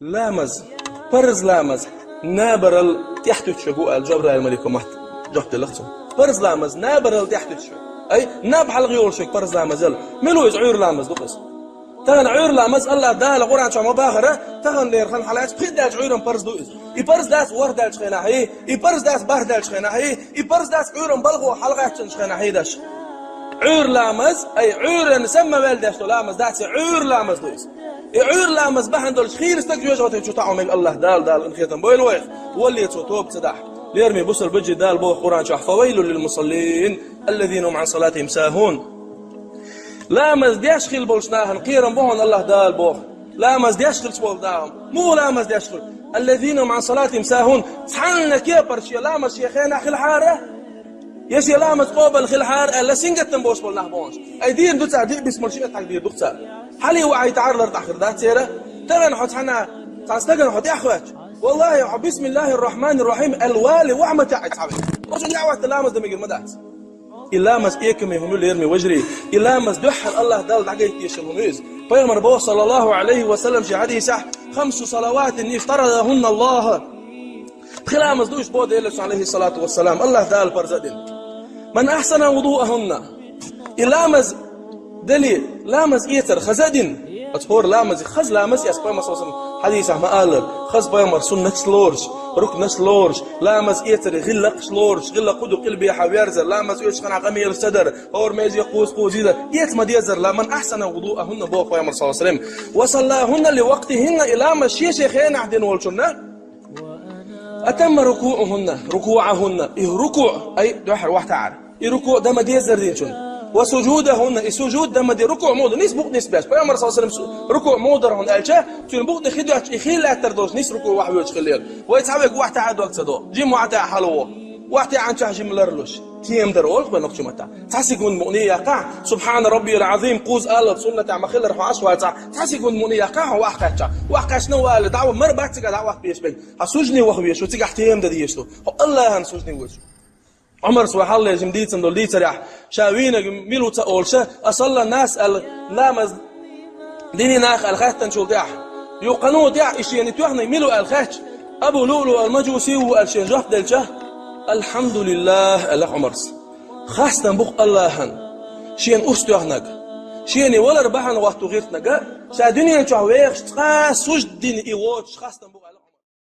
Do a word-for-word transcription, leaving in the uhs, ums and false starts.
Ламаз, парз ламаз, набарал тӀехтуьтуш ву аьлла, Жабраил малико мотт жоп делла цунна. Парз ламаз, набарал тӀехтуьтуш ву. Ай, наб хьалха йолуш ву парз ламаз яла. Мила ву иза, Ӏуьйра ламаз ду иза. Тахана Ӏуьйра ламаз АллахӀ Дала Къуръан чохь ма бахара, тахана дера хан хьалаьцча, пхи даьлча Ӏуьйран парз ду иза. И парз дац ворхӀ даьлча хенахь, и, и парз дац бархӀ даьлча хенахь, и, и парз дац Ӏуьйран балхо хьалагӀаьттинчу хенахь, и даш. Ӏуьйра ламаз, ай, Ӏуьйран самма ваьлла деш долу ламаз дац, и Ӏуьйра ламаз ду иза. И Ӏуьйра ламаз бахьана долуш хийла стаг жоьжахатин чу таӀо мега АллахӀ Дала, Дала къинхетам бойла вайх, валле цо тоба ца дахь. Лераме бусалба баджий, Дала боху Къуръан чохь: «Фавайлул лил мусаллин, аллазина хум ан салатихим сахун». Ламаз деш хилла болчу нахана кхерам бу хьуна, АллахӀ Дала боху. Ламаз деш хилча болу нахана. Муха ламаз деш хилла? «Аллазина хум ан салатихим сахун». Цхьанна кепара шен ламаз шен хенахь хилахьара, я шен ламаз къобал хилахьара аьлла, сингаттам болуш болу нах бохуш. Ай, дийр ду цара, диъ бисмал шиъ а тхьаг дийр ду цара. Хьалий вахьий тӀаьхьарлар тӀахь хир дац церан? Тахана хьо цхьана, цхьана стагана хьо тӀаьхьахӀоьттича, валлахӀи, хьо «Бисмиллахир рахманир рахим» аьлла вале, вахьа ма таьӀа цхьа вай. Оцу тӀаьхьахӀотта ламаз дан мегар ма дац. И ламаз экаме хӀума ю, лераме вежарий. И ламаз дуьххьара АллахӀ Далла дӀагайта дезаш хӀума ю иза. Пайхамар боху, саллаллаху Ӏалайхи ва саллам, шен хьадисехь: «Хамсу салаватин ифтарадахунна Аллаху». Пхи ламаз ду уьш, боху Делан Элчано, Ӏалайхи салату вассалам, АллахӀ Дала парз а дина. «Ман ахсана вудуахунна». И ламаз деле, ламаз эцар хаза а дина. Оцу хӀора ламазе хаза ламаз эцна, Пайхамар, саллаллаху Ӏалайхи ва саллам, хьадисехь ма-аллара, хаза Пайхамар суннаташ лоруш, рукнаш лоруш, ламаз эцаре гӀиллакхаш лоруш, гӀиллакх хӀун ду, къилбехьа верзар, ламаз оьцучу хенахь къамелаш ца дар, хӀора мезе кхуза-кхуза дар, эца ма дезара ла, «Ман ахсана вудуахунна», боху Пайхамар, саллаллаху Ӏалайхи ва саллам. «Ва саллахунна ли вакътихинна», и ламаз шен-шен хенахь дина волчунна, «атамма рукуахунна, рукуахунна», и рукуъ, ай, дуьххьара вахьа таӀара. И рукуъ дан ма дезара динчунна. «Ва сужудахунна», и сужуд дан ма де-, рукуъ муха ду, нийса букъ нисбеш. Пайхамар, саллаллаху Ӏалайхи ва саллам, рукуъ муха дара хьуна аьлча, цуьнан букъ тӀе хи доьттуш, и хи лаьттар долуш, нийса рукуъ вахьа воьдуш хиллера. Вай цхьа верг вахьа таӀа дог ца до. Жимма вахьа таӀа хьала во. Вахьа таӀанчохь жимма ларлуш. Кема дара олу вай нохчийн маттахь. Цхьа секунд мукъане а яккхахь, «Субхьана раббиял Ӏазим», кхуза алар суннатехь ма-хиллара хьо Ӏаш вацахь, цхьа секунд мукъане а яккхахь хьо вахьа кхаьчча. Вахьа кхаьчна вале, дӀа а вар бац цигахь дӀа а вахьа беш бен. Хьан сужуде ваха везаш ву, цигахь тема дан дезаш ду. Хьо АллахӀана сужуде везаш ву. Ӏумарс вай хьалха жима дийцина долу дийцарехь, ша вийнарг мила ву ца олуш, «асалла нас» аьлла, ламаз динарий нах аьлла хаьттинчул тӀаьхьа, юха кханенна тӀаьхьа и шена тоьхнарг мила ву аьлла хаьттича, Абу Луълуъ ал-Мажуси ву аьлла шена жоп делча, «АлхьамдулиллахӀ», аьлла Ӏумарс. Хастам бу-кх АллахӀана, шена урс тоьхнарг, шена валар бахьана хӀотту гӀиртинарг, ша дуьнен чохь вехаш цкъа а сужуд дина и воцуш хастам бу-кх аьлла.